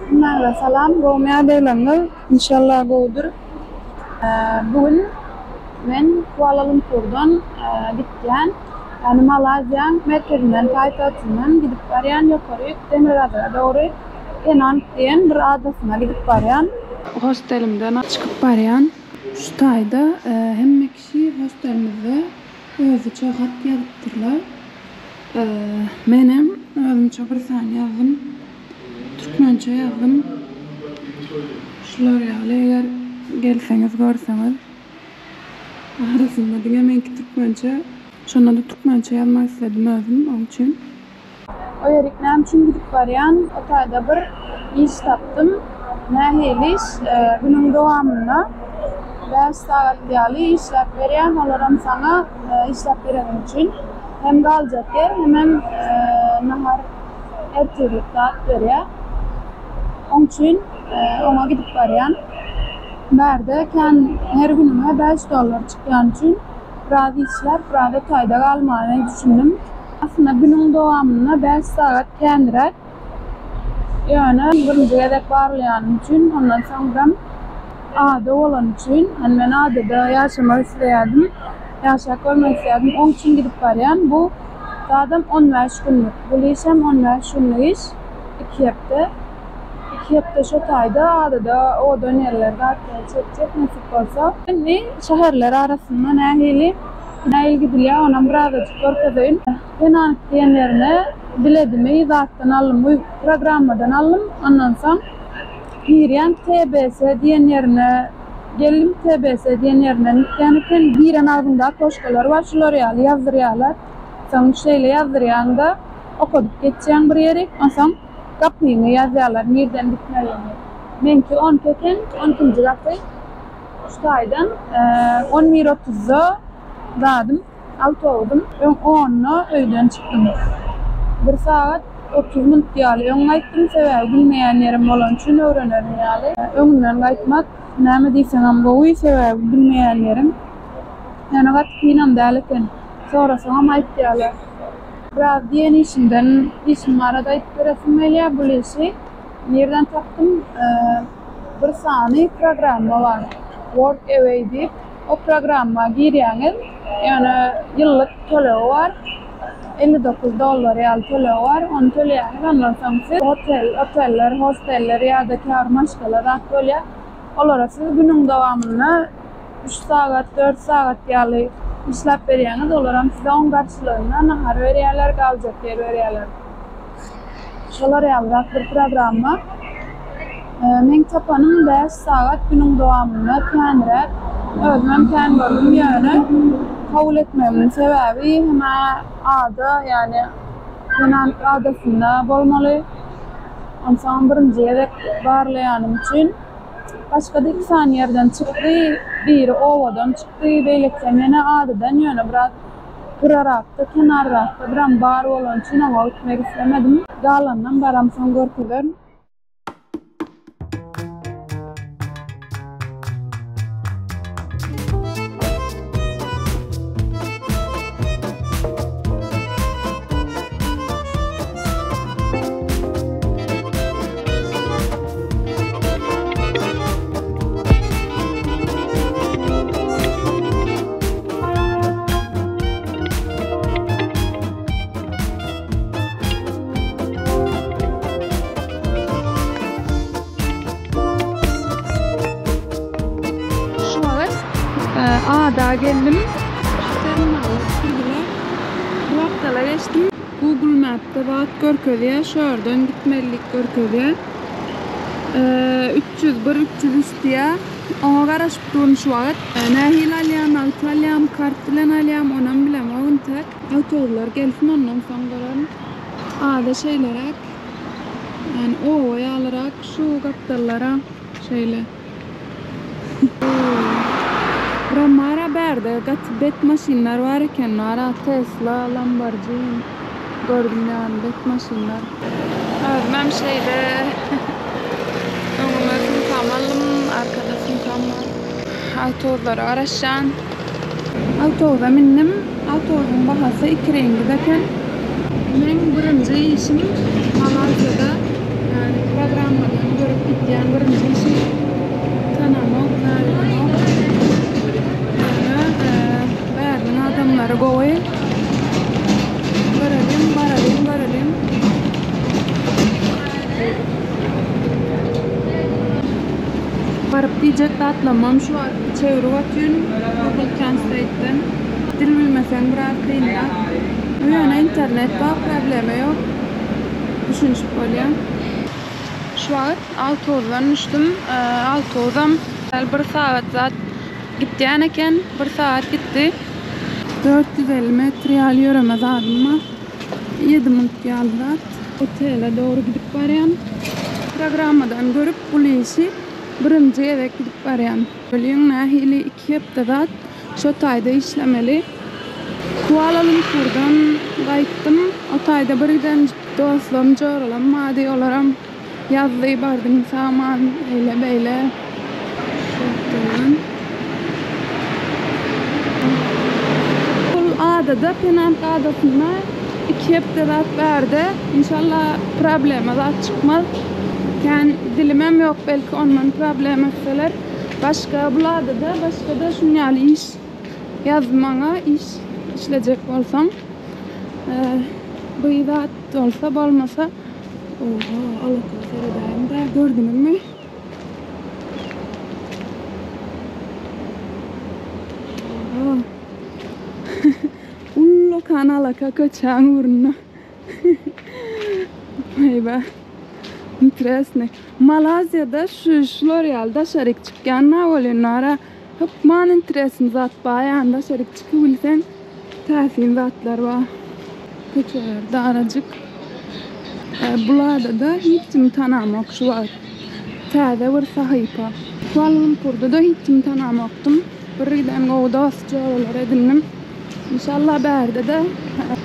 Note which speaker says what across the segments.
Speaker 1: Hemmäňize salam, gowumy ýagdaýlaryňyz? Inşallah gowudyr. Bu gün men Kuala Lumpurdan gitýän, ýagny Malaýziýaň merkezinden, paýtagtyndan gidip barýan ýokaryk demirgazyga dogry Penang diýen bir adasyna gidip barýan. Hostelimden çykyp barýan. Şu taýda hemme kişi hostelimizde özüçe hat ýazypdyrlar. Menem özümçe bir sany ýazdym. Türkmençe ýazdym. Şular ýaly eger gelseňiz görseňiz. Arasynda diňe meňki türkmençe. Şonda-da türkmençe ýazmak isledim özüm oň üçin. O ýerik näme üçin gidip barýan? O taýda bir iş tapdym. Nähili iş? Günüň dowamynda bäş sagat ýaly işläp berýän. Olaram saňa işläp bereniň üçin hem galjak ýer, hemem nahar, ertirlik zat berýär. Oň üçin oňa gidip barýan. Bärde kän her günüňe bäş dollar çykýany üçin biraz işläp, biraz o taýda galmagy düşündim. Aslynda günüň dowamynda bäş sagat känräk. Ýöne birinji gezek barlaýanym üçin, ondan soňram ada bolany üçin, ýani men adada ýaşamak isleýärdim, ýaşap görmek isleýärdim, oň üçin gidip barýan. Bu zadam 15 günlük, bul işem 15 günlük iş, iki hepde. Iki hepde şo taýda adada owadan ýerler zatlar çekjek nesip bolsa. Indi şäherler arasynda nähili nähili gidilýär onam birazajyk görkezeýin. Penang diýen ýerine biledimi zatdan aldym bu programmadan aldym. Ondan soň girýän TBS diýen ýerine geldim TBS diýen ýerinden gitýän eken. Giren agzyňda okoşkalar bar şular ýaly ýazdyrýarlar. Soň şeýle ýazdyrýaňda okadyp geçýäň bir ýerik. Onsoň Gapyňy ýazýarlar nirden gitmelidigini. Meňki onki eken, on ikinji gapy. Şu taýdan on bir otuzda zadym, awtobusym. Öň onda öýden çykdym. Bir sagat 30 minut ýaly öň gaýtdym, sebäbi bilmeýän ýerim bolany üçin öwrenerin ýaly. Öňünden gaýtmak näme diýseňem gowy, sebäbi bilmeýän ýeriň. Ýöne gaty kynam däl eken. Sorasaňam aýtýarlar. Biraz diýen işimden, işim barada aýdyp beresim gelýär. Bul işi nirden tapdym? Bir sany programma bar. Workaway diýip. O programma girýäňiz. Ýöne ýyllyk tölegi bar. 59 dollar ýaly tölegi bar. Ony töleýäňiz. Ondan soň siz hotel, oteller, hosteller ýa-da käbir maşgala zat bolýar. Olara siz günüň dowamynda üç sagat, dört sagat ýaly işläp berýäňiz, olaram size oň garşylygynda nahar berýärler, galjak ýer berýärler. Şolar ýalyrak bir programma. Meň tapanym bäş sagat günüň dowamynda känräk, özümem kän gördüm, ýöne kabul etmegimiň sebäbi hem-ä ada, ýagny Penang adasynda bolmaly. Onsoňam birinji gezek barlaýanym üçin. Başga-da iki sany ýerden çykdy. Biri obadan çykdy, beýlekisem ýene adadan, ýöne biraz gyrarakda, kenarrakda biram bar bolany üçin oňa gitmek islemedim. Galanynam baramsoň görkezerin. Şu wagt ada geldim. Şu terminala düşürdiler. Bu wagtala geçdim. Google Map'de wagt görkezýär. Şu ýerden gitmelilik görkezýär. 301, 303 diýýär. Oňa garaşyp durun şu wagt. Nähili alýan, nagt alýan, kart bilen alýan, onam bilemok intäk. Awtobuslar gelsin ondan soň görerin. Ada şeýleräk. Ýani oba ýalyrak şu gapdallara şeýle. Ramara bärde gaty bet maşynlar bar eken bara Tesla, Lamborghini gördüm ýany bet maşynlar. Özümem şeýle öňüme sumkamy aldym, arkada sumkam bar. Awtobuslara garaşýan. Awtobusa mindim. Awtobusyň bahasy iki ringgit eken. Meň birinji işim Malaýziýada, ýagny programmadan. Baryp diýjek zatlamam şu wagt çöwrüp otyryn Google Translate-den. Dil bilmeseň biraz kynrak. Ýöne internet bar, problema ýok. Düşünişip bolýar. Şu wagt awtobusdan düşdüm. Awtobusam bir sagat zat gitýän eken. Bir sagat gitdi. 450 metr ýaly ýöreme zadym bar. 7 minut ýaly zat. Otele dogry gidip barýan. Programmadan görüp bul işi birinji gezek gidip barýan. Welin nähili 2 hepde zat şo taýda işlemeli. Kuala Lumpurdan gaýtdym. O taýda bir giden dostlarym, joralarym bardy. Olaram ýazdy, bardyň sag-aman, eýle-beýle. Şeýtdirmän. Ol adada, Penang adasynda 2 hepde zat bärde. Inşallah problema zat çykmaz. Kän dilimem ýok, belki ondan problema etseler. Başga bul adada başga-da şuň ýaly iş ýazdy maňa, iş işlejek bolsaň. Bu zat bolsa, bolmasa, oha, alaka seredäýiň-dä, gördüňizmi? Oha. Ullakan alaka köçäň ugrunda. Eýba. Interesny. Malaziýada şu şular ýaly daşaryk çykýan welin nara hökman interesny zat bar ýany daşaryk çykyp bilseň täsin zatlar bar. Köçeler darajyk. Bularda-da hiç kimi tanamok şu wagt. Täze bir sahypa. Kuala Lumpurda-da hiç kimi tanamokdym. Bir giden gowy dost joralar edindim. Inşallah bärde-de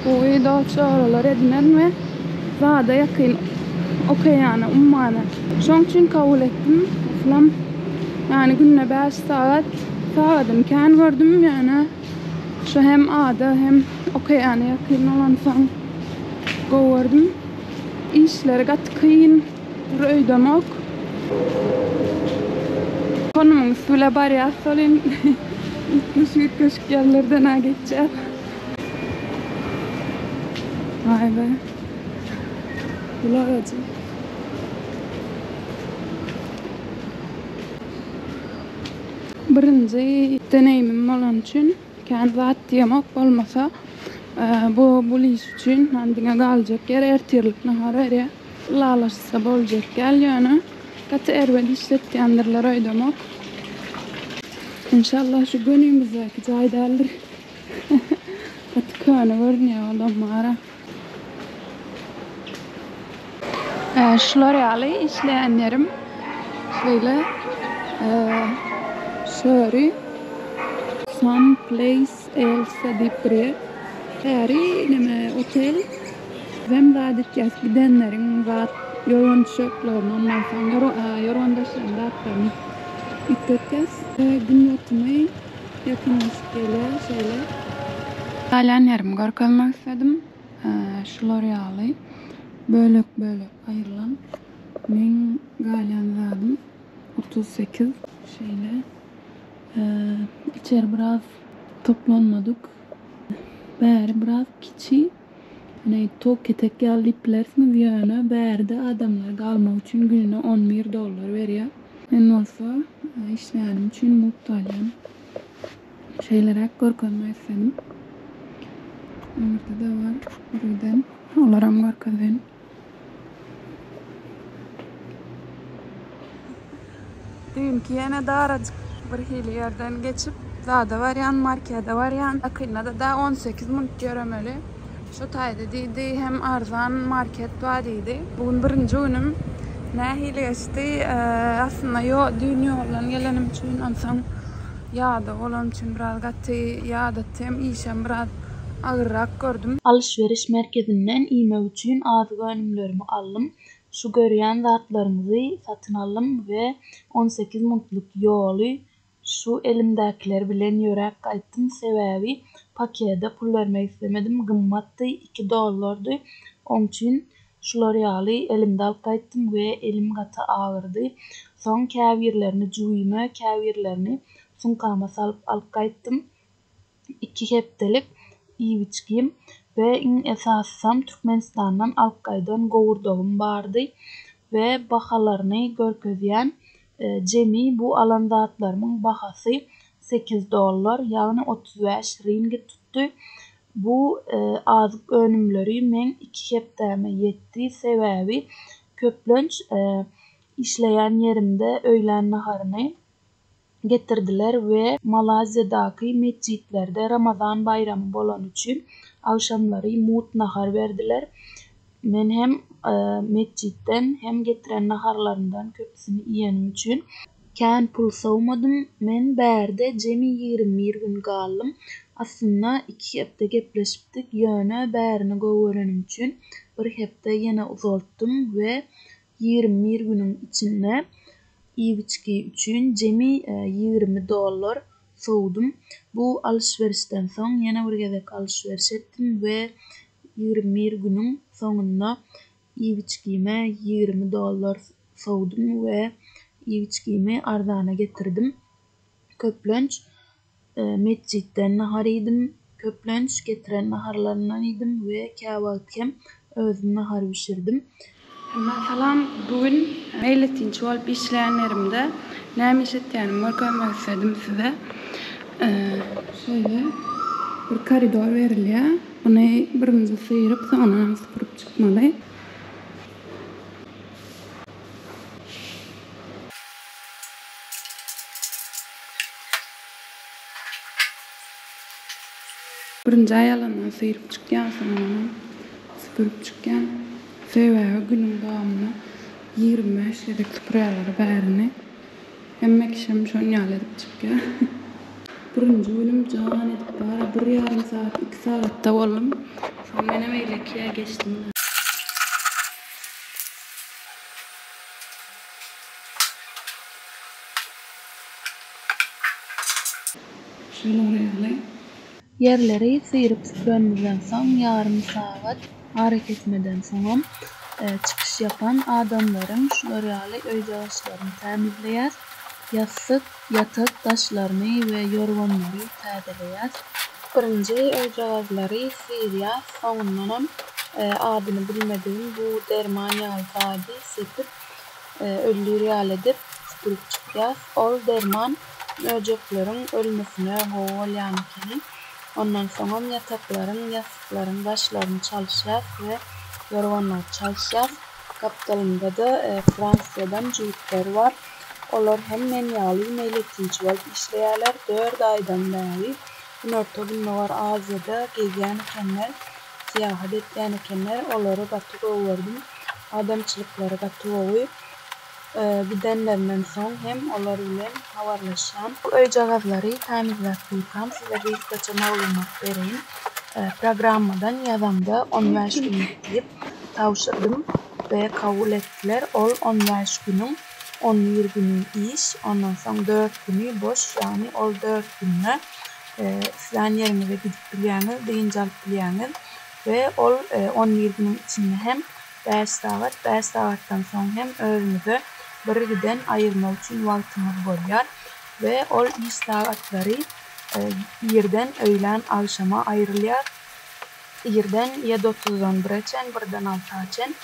Speaker 1: gowy dost joralar edinerin we zada ýakyn okeana, ummana. Şoň üçin kabul etdim. Asylam ýani günde 5 sagat sagadyny kän gördüm ýöne şu hem ada hem okeana ýakyn bolansoň gowy gördüm. Işleri gaty kyn. Dur öýdemok. Konumyň üsti bile barýas welin üýtgeşik-üýtgeşik ýerlerden-ä geçýäs. Waý be. Gül agajy. Birinji deneýimim bolany üçin kän zat diýemok, bolmasa bu bul iş üçin diňe galjak ýer ertirlik nahar berýär. Ylalaşsa boljak däl ýöne gaty erbet işletýändirler öýdemok. Inşallah şu gönümizdäki jaý däldir. Gaty köne görünýär olam bara. Şular ýaly işleýän ýerim şeýle şöri Some place else diýip bir ýer. Bäri neme otel. Bizem zat etýäs gidenleriň zat ýorgan düşeklerini ondan soň ýorgan daşlaryň zatlaryny üýtgetýäs. Gün batymy ýakynlaşyp gelýär şeýle. Galýan ýerimi görkezmek isledim. Şular ýaly bölek bölek aýrylan meň galýan zadym 38 şeýle. Içeri biraz toplanmadyk. Bäri biraz kiçi. Ýöne tok ketek ýaly diýip bilersiňiz, ýöne bärde adamlar galmak üçin gününe 11 dollar berýär. Men bolsa işleýänim üçin mugt alýan. Şeýleräk görkezmek isledim. Öňürde-de bar birgiden. Olaram görkezeýin. Düýnki ýene darajyk bir hili ýerden geçip, zada barýan, markete barýan. Ýakynda-da da 18 minut ýöremeli. Şo taýda diýdi, hem arzan market bar diýdi. Bu gün birinji günüm. Nähili geçdi? Aslynda ýo, düýn ýoldan gelenim üçin, onsoň ýadaw bolanym üçin biraz gaty ýadatdy hem işem biraz agyrrak gördüm.
Speaker 2: Alyşberiş merkezinden iýmek üçin azyk önümlerimi aldym. Şu görýän zatlaryňyzy satyn aldym we 18 muntlyk ýoly şu elimdäkiler bilen ýöräp gaýtdym, sebäbi pakede pul bermek islemedim, gymmatdy, iki dollardy, oň üçin şular ýaly elimde alyp gaýtdym we elim gaty agyrdy. Soň käbirlerini jübime, käbirlerini sumkama salyp alyp gaýtdym. Iki hepdelik iýip-içgim we iň esasysam Türkmenistandan alyp gaýdan gowurdagym bardy we bahalaryny görkezýän. Jemi bu alan zatlarymyň bahasy sekiz dollar, ýagny 35 ringit tutdy. Bu azyk önümleri meň iki hepdäme ýetdi, sebäbi köplenç işleýän ýerimde öýlän naharyny getirdiler we Malaýziýadaky metjitlerde Ramazan baýramy bolany üçin agşamlary mugt nahar berdiler. Men hem metjitden hem getiren naharlaryndan köpüsini iýenim üçin kän pul sowmadym. Men bärde jemi 21 gün galdym. Aslynda iki hepde gepleşipdik, ýöne bärini gowy görenim üçin bir hepde ýene uzaltdym we 21 günüň içinde iýip-içgi üçin jemi 20 dollar sowdum. Bu alyşwerişden soň ýene bir gezek alyşweriş etdim we 21 günüň soňunda iýip-içgime 20 dollar sowdum we iýip-içgimi arzana getirdim. Köplenç metjitden nahar iýdim, köplenç getiren naharlaryndan iýdim we käwagt hem özüm nahar bişirdim.
Speaker 1: Hemmä salam bu gün meýletinçi bolup işleýän ýerimde näme iş etýänimi görkezmek isledim size. Şeýle bir koridor berilýär. Muny birinji syryp soňunam süpürip çykmaly. Birinji aýalandan syryp çykýan, soňundanam süpürip çykýan. Sebäbi günüň dowamynda 25 gezek süpürýärler bärini. Hemme kişem şon ýaly edip çykýar. Birinji günüm jan edip bara bir ýarym sagat, iki sagatda boldum. Soň menem eýlekiýä geçdim. Şular ýaly.
Speaker 2: Ýerleri syryp süpürenimizden soň ýarym sagat arakesmeden soňam çykyş ýapan adamlaryň şular ýaly öýjagaşlaryny tämizleýäs. Ýassyk, ýatak daşlaryny we ýorganlary täzeleýäs. Birinji öýjagazlary syrýas, soňundanam adyny bilmedigim bu derman ýaly zady sepip öldür ýaly edip süpürip çykýas. Ol derman möjekleriň ölmesine gowy bolýan ekeni. Ondan soňam ýataklaryň, ýassyklaryň daşlaryny çalyşýas we ýorganlary çalyşýas. Gapdalymda-da Fransiýadan jübütler bar. Olar hem men ýaly meýletinçi bolup işleýärler. Dört aýdan bäri Günorta-Gündogar Aziýada gezýän ekenler, syýahat etýän ekenler. Olary gaty gowy gördüm. Adamçylyklary gaty gowy. Gidenlerinden soň hem olar bilen habarlaşýan. Bu öýjagazlary tämizläp durkam size gysgaça maglumat bereýin. Programmadan ýazamda 15 günlük diýip tabşyrdym we kabul etdiler. Ol 15 günüň 11 güni iş, ondan soň dört güni boş, ýagny ol dört günde islän ýeriňize gidip bilýäňiz, dynç alyp bilýäňiz we ol 11 günüň içinde hem Bäş sagat, bäş sagatdan soň hem özüňize bir giden aýyrmak üçin wagtyňyz bolýar we ol iş sagatlary irden öýlän agşama aýrylýar. Irden ýedi otuzdan bire çen, birden alta çen,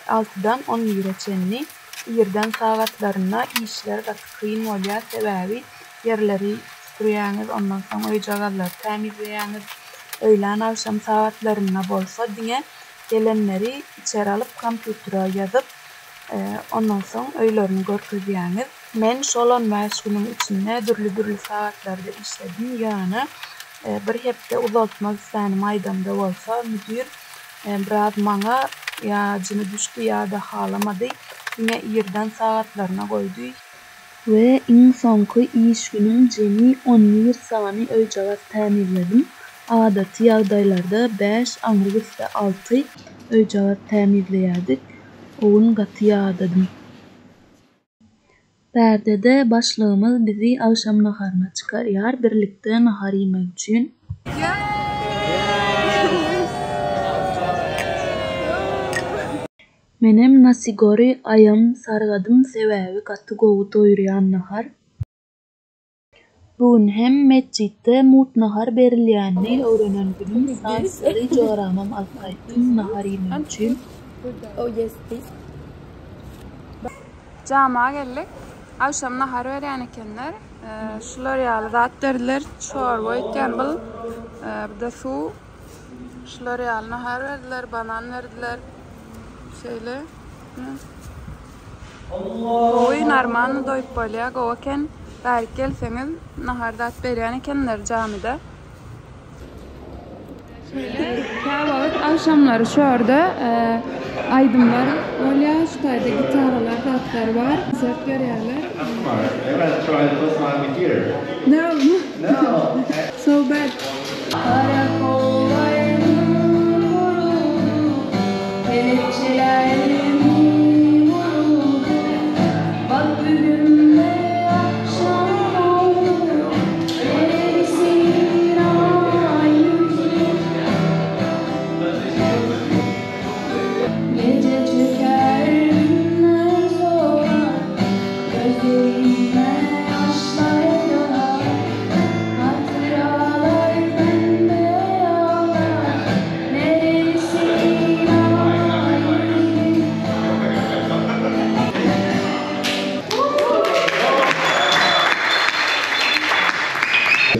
Speaker 2: altydan on bire çenli irden sagatlarynda işler gaty kyn bolýar, sebäbi ýerleri süpürýäňiz, ondan soň öýjagazlary tämizleýäňiz. Öýlän agşam sagatlarynda bolsa diňe Gelenleri içeri alyp kompýutere ýazyp, ondan soň öýlerini görkezýäňiz. Men şol on bäş günüň içinde dürli-dürli sagatlarda işledim, ýöne bir hepde uzaltmak islänimi aýdamda bolsa, müdir biraz maňa ýa jyny düşdi ýa-da halamady, diňe irden sagatlaryna goýdy. We iň soňky iş günüm jemi 11 sany öýjagaz tämizledim. Adaty ýagdaýlarda bäş, aňry gitse alty öýjagaz tämizleýärdik. O gün gaty ýadadym. Bärde-de başlygymyz bizi agşam naharyna çykarýar birlikde nahar iýmek üçin. Menem nasi-gori aýam sargadym sebäbi gaty gowy doýurýan nahar. Bu gün hem metjitde mugt nahar berilýänini öwrenen günüm fransiýaly joramam alyp gaýtdym nahar iýmek üçin.
Speaker 1: Jama geldik. Agşam nahar berýän ekenler. Şular ýaly zat berdiler. Çorba öýtýän bul. Bu-da suw. Şular ýaly nahar berdiler, banan berdiler. Şeýle. Gowy, normalny doýup bolýar, gowy eken. Bärik gelseňiz, nahar zat berýän ekenler jamyda. Şeýle käwagt agşamlary şu ýerde aýdymlar bolýar, şu taýda gitaralar, zatlar bar, konsert berýärler. No. So bad.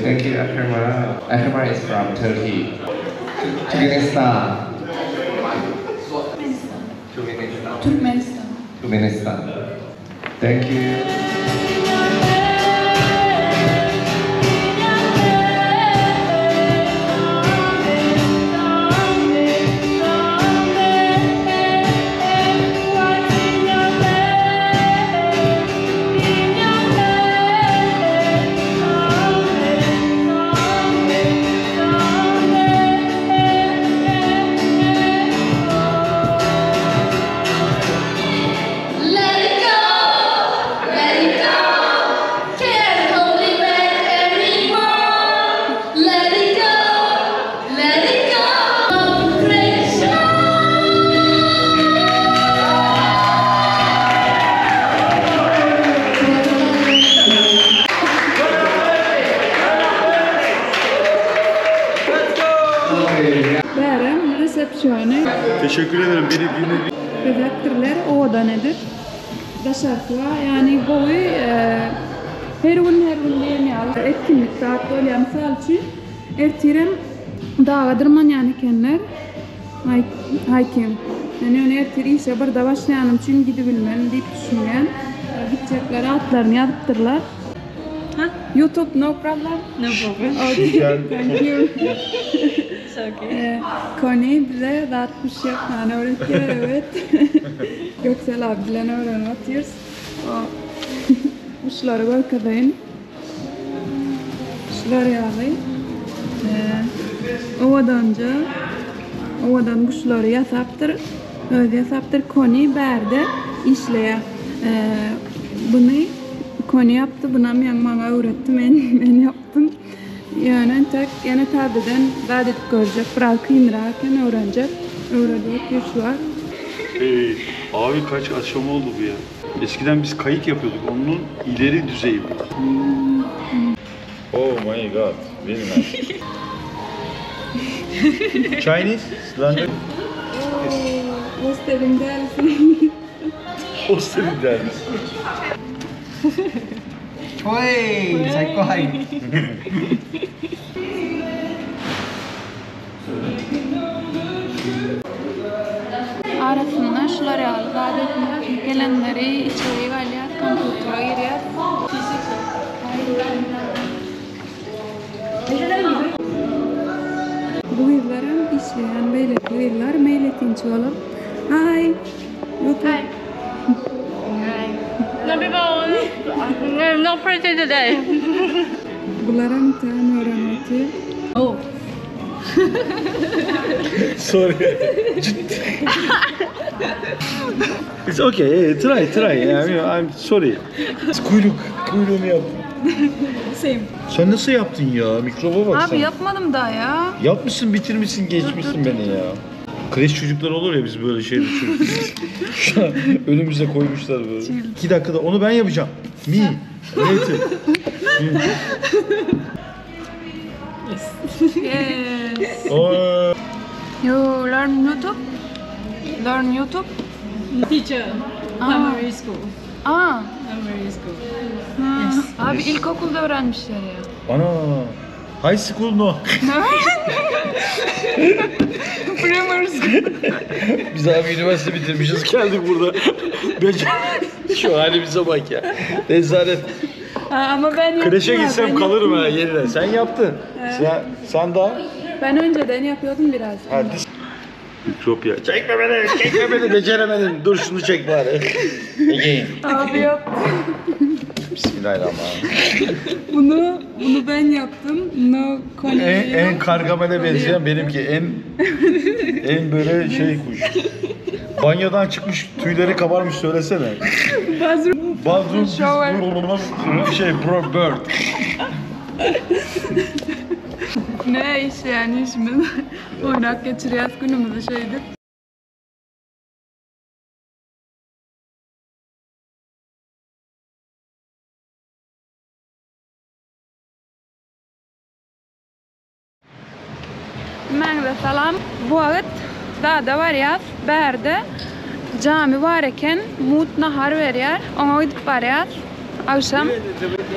Speaker 3: Thank you, Akrama. Akrama is from Turkey. Turkmenistan. Turkmenistan.
Speaker 1: Türkmenistan.
Speaker 3: Turkmenistan. Thank you.
Speaker 4: Let it go, let it go. Can't hold it back anymore. Let it go, let it go. Pressure.
Speaker 1: Bärem resepsiony.
Speaker 5: Teşekkür ederim beni dinlediğiniz
Speaker 1: Bezäpdirler, owadan edip. Daşarysy bar, ýagny gowy her gün her gün diýen ýaly etkinlik zat bolýar. Mysal üçin, ertirem daga dyrmanýan ekenler, hiking. Men ýöne ertir işe birde başlaýanym üçin gidibilmen diýip düşünýän. Gitjekler atlaryny ýazypdyrlar. YouTube no problem?
Speaker 6: No problem.
Speaker 1: Okay, thank you.
Speaker 6: It's okay.
Speaker 1: Koni bize zat kuş ýapmany öwretýär, evet. Göksel abi bilen öwrenip otyrys. Guşlary görkezeýin. Şular ýaly owadanja owadan guşlary ýasapdyr. Özi ýasapdyr. Koni bärde işleýär. Buny Koni ýapdy, bunam ýaňy maňa öwretdi, men men ýapdym. Ýöne entek ýene täzeden zat edip görjek, biraz kynrak eken öwrenjek. Öwredip otyr şu wagt.
Speaker 5: Hey, abi kaç aşama oldu bu ya? Eskiden biz kayık yapıyorduk. Onun ileri düzeyi bu. Oh my god. Very nice. Chinese? Language?
Speaker 1: Hostelin dälisi.
Speaker 5: Hostelin dälisi.
Speaker 3: Hey, sen koy.
Speaker 1: Arasynda şular ýaly zat etmek gelenleri içeri alýar, kompýutere girýär. Bu gyzlaram işleýän beýleki gyzlar meýletinçi bolup. Hi. YouTube.
Speaker 6: No people, no pretty today.
Speaker 1: Bularam täme öwrenip otyr.
Speaker 6: Oh.
Speaker 5: Sorry. It's okay. Try, try. I mean, I'm sorry. Kuyruk, kuyruğumu yaptım.
Speaker 1: Same.
Speaker 5: Sen nasıl yaptın ya? Mikroba bak
Speaker 1: Abi
Speaker 5: sen.
Speaker 1: yapmadım daha ya.
Speaker 5: Yapmışsın, bitirmişsin, geçmişsin beni ya. Kreş çocukları olur ya biz böyle şeyde çocuk. Şu an önümüze koymuşlar böyle. 2 dakikada onu ben yapacağım. Me. Later.
Speaker 1: Yes.
Speaker 5: Oh.
Speaker 1: You learn YouTube? Learn YouTube?
Speaker 6: Teacher.
Speaker 7: Primary school.
Speaker 1: Aa.
Speaker 7: Primary school.
Speaker 1: Abi ilkokulda öğrenmişler ya.
Speaker 5: Ana. High school no.
Speaker 1: Primary school.
Speaker 5: Biz abi üniversite bitirmişiz geldik burada. Becer. Şu halimize bak ya. Rezalet.
Speaker 1: Ha, ama ben yaptım.
Speaker 5: Kreşe
Speaker 1: ha,
Speaker 5: gitsem
Speaker 1: ben
Speaker 5: kalırım ha
Speaker 1: yaptım.
Speaker 5: yerine. Sen yaptın. Sen, sen daha.
Speaker 1: Ben önceden yapıyordum biraz.
Speaker 5: Hadi. Mikrop ya. Çekme beni, çekme beni. Beceremedin. Dur şunu çek bari. Again.
Speaker 1: Abi yaptım.
Speaker 5: Bismillahirrahmanirrahim.
Speaker 1: Bunu bunu ben yaptım. No
Speaker 5: En, en kargamele benzeyen benimki. En en böyle şey kuş. Banyodan çıkmış tüyleri kabarmış söylesene.
Speaker 1: Bathroom.
Speaker 5: Bathroom
Speaker 1: Shower.
Speaker 5: şey bro bird.
Speaker 1: Ne iş yani işimiz. Oynak geçiriyoruz günümüzü şeydi. Hemmäňize salam. Bu wagt dada barýas. Bärde jami bar eken, mut nahar berýär. Oňa gidip barýas. Agşam.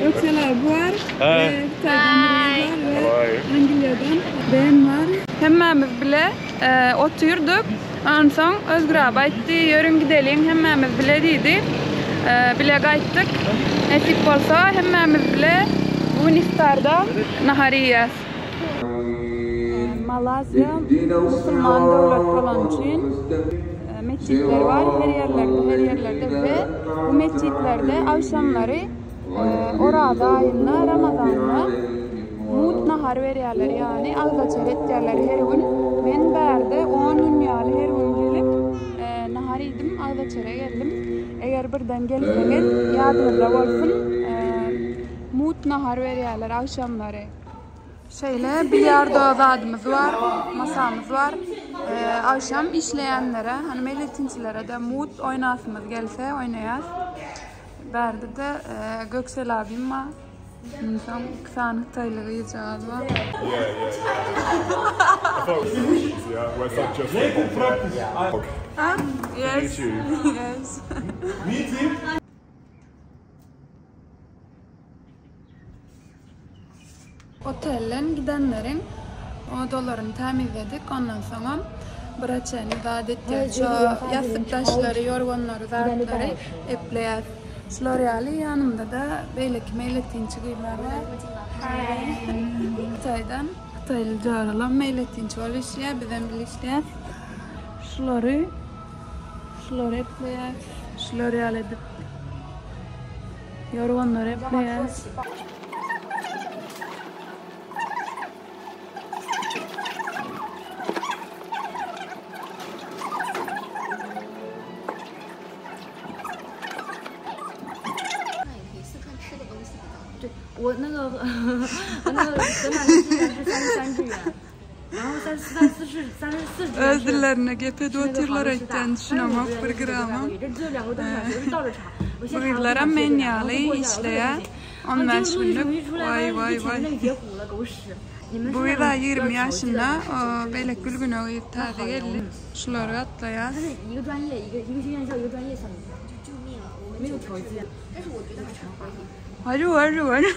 Speaker 1: Göksel abi bar.
Speaker 5: Hi.
Speaker 1: Hytaýdan biri bar we Angliýadan Ben bar. Hemmämiz bile otyrdyk. Onsoň Özgür abi aýtdy, ýörüň gideliň hemmämiz bile diýdi. Bile gaýtdyk. Nesip bolsa hemmämiz bile bu gün iftarda nahar iýýäs. Malaziýa musulman döwlet bolany üçin metjitler bar her ýerlerde her ýerlerde we bu metjitlerde agşamlary Oraza aýynda Ramazanda mugt nahar berýärler ýagny agzaçar etýärler her gün. Men bärde on gün ýaly her gün gelip nahar iýdim agzaçara geldim. Eger birden gelseňiz ýadyňyzda bolsun mugt nahar berýärler agşamlary. Şeýle bilýardo zadymyz bar, masamyz bar. Agşam işleýänlere, hany meýletinçilere-de mugt oýnasymyz gelse oýnaýas. Bärde-de Göksel abim bar. Onsoň iki sany hytaýly gyzjagaz bar. Yes. Yes. Otelden gidenleriň odalaryny tämizledik, ondan soňam bire çenli zat etýäs. Şo ýassyk daşlary, ýorganlary, zatlary epleýäs. Şular ýaly ýanymda-da beýleki meýletinçi gyzlar bar. Hytaýdan hytaýly joralam meýletinçi bolup işleýär, bizem bile işleýäs. Şulary şulary epleýäs. Şular ýaly edip Ýorganlary epleýäs. Öz dillerinde gep edip otyrlar aýtýan düşünemok bir gramam. Bu gyzlaram men ýaly işleýär. 15 günlük waý waý waý. Bu gyz-a 20 ýaşynda, o beýleki gülgüne gyz täze geldi. Şulary gatlaýas. Arı arı arı.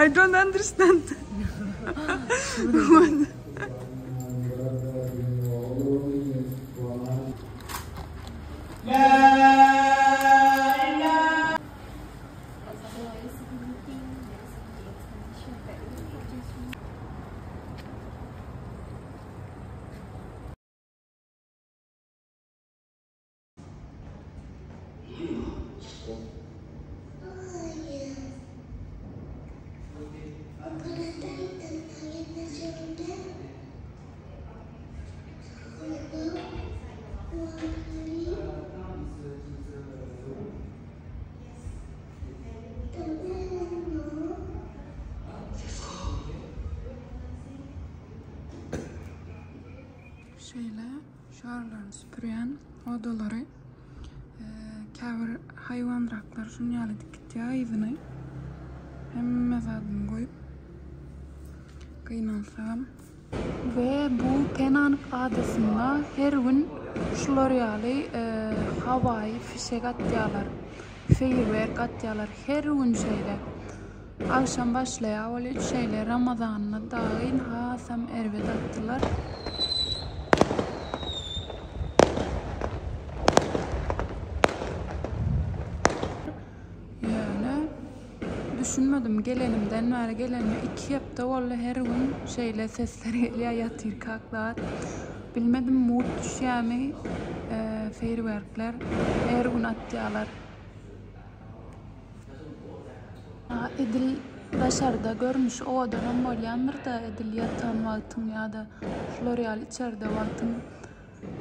Speaker 1: I don't understand. Şeýle şarlaryny süpürýän odalary käbir haýwanraklar şuny ýaly edip gitýär yzyny. Hemme zadyny goýup gynansagam. We bu Penang adasynda her gün. Şular ýaly hawaýy fişek atýarlar, feýerwerk atýarlar her gün şeýle. Agşam başlaýar welin şeýle Ramazanda dagyn hasam erbet atdylar. Ýöne düşünmedim gelenimden bäri gelenime 2 hepde boldy her gün şeýle sesler gelýär ýatyrkak zat. Bilmedim mugt düşýärmi feýerwerkler her gün atýarlar. Edil daşarda görnüşi owadanam bolýandyr-da edil ýatan wagtyň ýa-da şular ýaly içerde wagtyň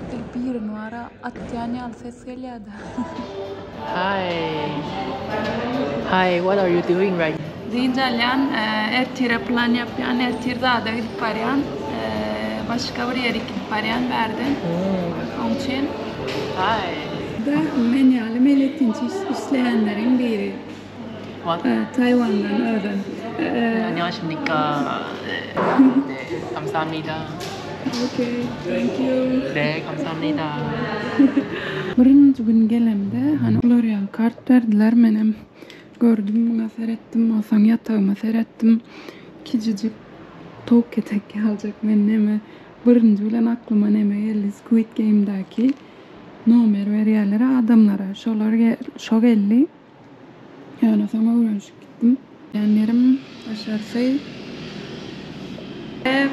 Speaker 1: edil birini bara atýan ýaly ses gelýär-de.
Speaker 7: Hi. Hi, what are you doing right
Speaker 1: Dynç alýan, ertire plan ýapýan, ertir zada gidip barýan, başga bir ýerik gidip barýan bärden. Oň üçin.
Speaker 7: Hi.
Speaker 1: Da men ýaly meýletinçi işleýänleriň biri.
Speaker 7: What?
Speaker 1: Taýwandan özem.
Speaker 7: 안녕하십니까. 네, 감사합니다.
Speaker 1: Okay, thank you.
Speaker 7: 네, 감사합니다.
Speaker 1: Birinji gün gelemde hany olar ýaly kart berdiler menem gördüm muňa seretdim onsoň ýatagyma seretdim kiçijik towuk ketek ýaljak men neme birinji bilen aklyma neme geldi Squid Game'däki nomer berýärler adamlara şolar şo geldi ýöne soň öwrenişip gitdim. Ýerim daşarsy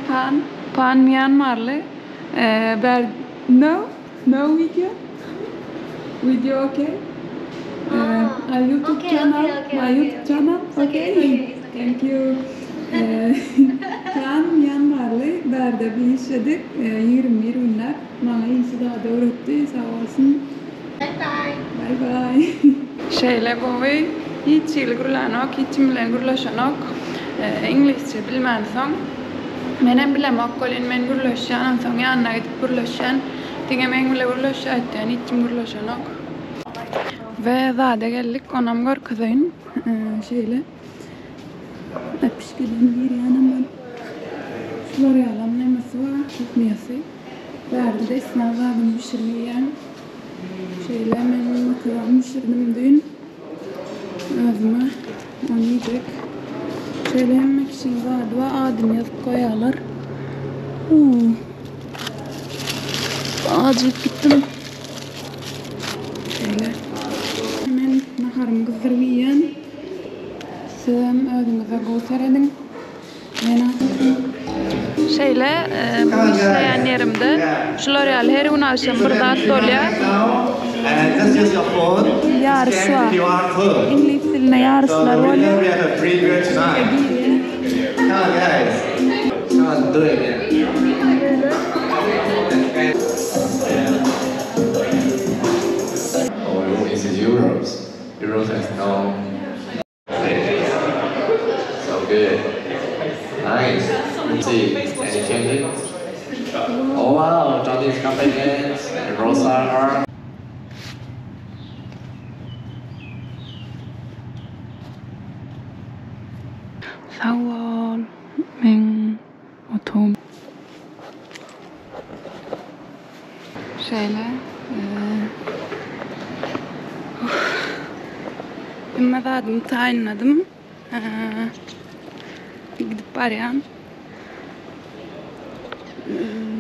Speaker 1: Pan Pan Myanmarly ber no no video video okay my YouTube
Speaker 4: Okay,
Speaker 1: channel
Speaker 4: okay, okay,
Speaker 1: my
Speaker 4: okay,
Speaker 1: YouTube
Speaker 4: okay.
Speaker 1: channel
Speaker 4: It's okay,
Speaker 1: okay
Speaker 4: it's okay, it's okay.
Speaker 1: thank you Pan Myanmarly bärde bir işledik 21 günläp maňa işi zady öwretdi sag bolsun
Speaker 4: Bye bye.
Speaker 1: Bye bye. Şeýle gowy hiç hili gürlänok hiç kim bilen gürleşenok iňlisçe bilmänsoň menem bilemok welin men gürleşýän onsoň ýanyna gidip gürleşýän diňe meň bile gürleşýär öýtýän hiç kim gürleşenok. We zada geldik onam görkezeýin şeýle äpişgeden girýänem men şular ýalam nemesi bar kuhnýasy bärde-de islän zadyňy bişirip iýýäň. Şeýle men makaron bişirdim düýn. Özüme ony iýjek. Şeýle hemme kişiň zady bar, adyny ýazyp goýarlar. Ajyp gitdim. Şeýle. Men naharymy gyzdyryp iýýän. Sizem özüňize gowy serediň. Şeýle bu işleýän ýerimde şular ýaly her gün agşam bir zat bolýar. Ýaryş bar. Iňlis dilinde ýaryşlar bolýar.
Speaker 3: So good. Nice. Let's see. Any changes? Oh wow, Johnny's confidence and Rosa are.
Speaker 1: Sag bol, meň otagym. Şeýle. Hemme zadymy taýynladym. Gidip barýan.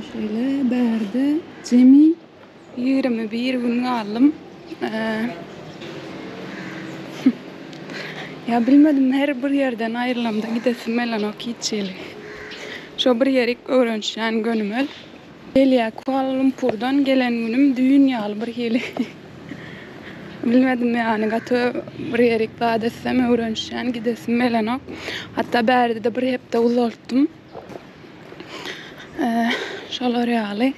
Speaker 1: Şeýle bärde jemi 21 gün galdym. Ýa bilmedim her bir ýerden aýrylamda gidesim gelenok hiç hili. Şo bir ýerik öwrenişýän gönümel. Gelýä Kuala Lumpurdan gelen günüm düýn ýaly bir hili. Bilmedim ýany gaty bir ýerik zat etsem öwrenişýän gidesim gelenok. Hatda bärde-de bir hepde uzaltdym. Şolar ýaly.